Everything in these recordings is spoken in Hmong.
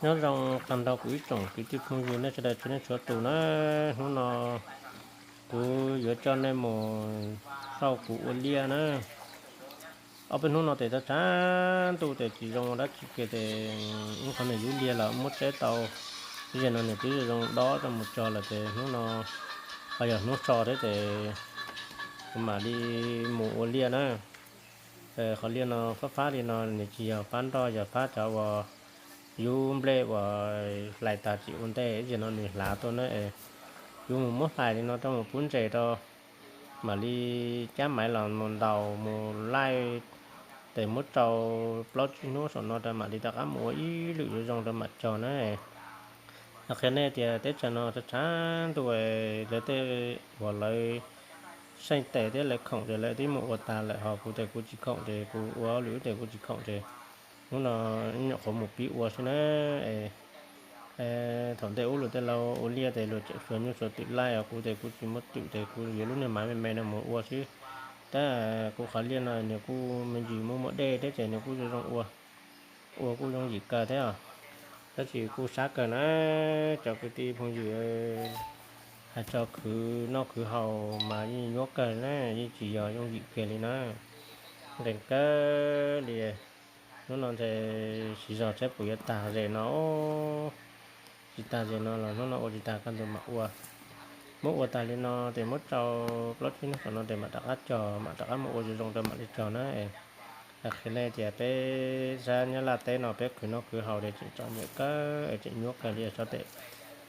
Nyob zoo tag nrho kuv ib tsoom kwv tij phooj ywg nej sawv daws txhua leej txhua tus na. Hnub no kuv yuav coj nej mus saib kuv ua liaj na. Ob peb hnub no tes tshav tshav ntuj tes tsis zoo dab tsi kiag tes ib qhov niag yub liaj los muab tseb tau, ib zaug no nws twb zoo dob rau mus tso lawm tes hnub no ho yog hnub so thiab tes kuv mam li mus ua liaj na. Qhov liaj no fab fab li no nws tsis yog fab nroj, yog fab cov uas yub nplej uas hlais tas tsis ua ntej, ib zaug no nws hlav tuaj na. Yus mus muab hlais li no rau mus pub ntses rau, mam li cab maiv los mus ntaus mus laij tes muab tsau plaub tsib hnub saum no rau mam li rov qab mus ua ib lwm zoo zoo rau mam tso na. Qhia nej tias teb chaws no tshav tshav ntuj, lawv tej uas lawv seej tes thiab lawv khoom ces lawv twb mus ua tas lawm, ho kuv tes kuv tsis khoom ces kuv ua lwm ub tes kuv tsis khoom ces hnub no nyuam qhuav mus pib ua xwb na. Thaum ntej ub luag tej laug ua liaj tes luag tseem xuas nyuj xuas twm laij os, kuv tes kuv tsis muaj twm tes kuv yuav lub niag maiv me me no mus ua xwb. Tab kuv qhov liaj no nws kuj me ntsis muaj muaj dej thiab ces nws kuj zoo zoo ua, ua kuj yooj yim kawg thiab os. Tab sis kuj sab kawg na, cov kwv tij phooj ywg, hais txog khwv noj khwv haus mas yeej nyuaj kawg na, yeej tsis yog yooj yim kiag li na. Nqis kawg li. Hnub no ntshe siv zog saib puas yuav tag zem no. Tsis tag zem no los hnub no ua tsis tag kaj ntug mam ua. Muab ua tag li no tes muab tsau plaub tsib hnub saum no tes mam rov qab cog, mam rov qab mus ua zoo zoo rau mam li cog na. Qhia nej tias peb sab Nyab Laj teb no peb khwv noj khwv haus tes tseem txom nyem kawg, tseem nyuaj kawg li xyov tes.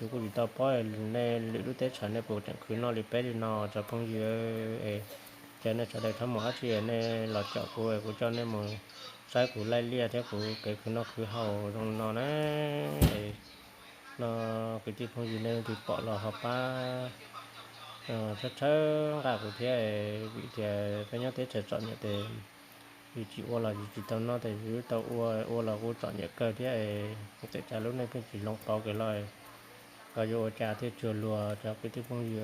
Yus kuj tsis tau paub nej lwm lub teb chaws nej puas tseem khwv noj li peb li no cov phooj ywg. Ces nej sawv daws txhob mus dab tsi, nej los caum kuv, kuv coj nej mus saib kuv laij liaj thiab kuv kev khwv noj khwv haus zoo no na. No kwv tij phooj ywg nej leej twg pom los ho pab txhawb txhawb nqa kuv thiab, vim tias peb nyob teb chaws txom nyem tes yus tsis ua los yus tsis tau noj tes yus tau ua, ua los kuj txom nyem kawg thiab. Txawm tsam lub neej pheej tsis hloov pauv kiag los, koj yuav ua cas thiaj tsuag luag cov kwv tij phooj ywg.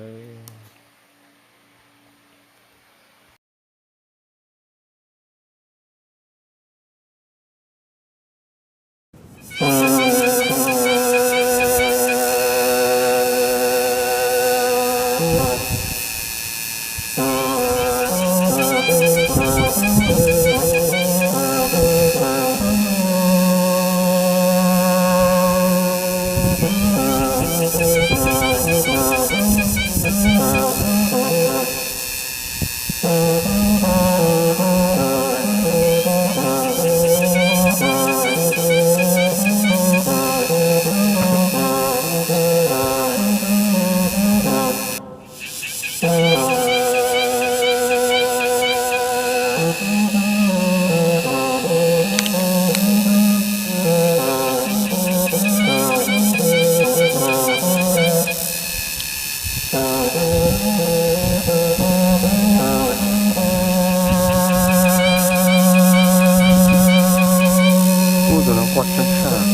Ub, tus no quaj tseeb tshaj.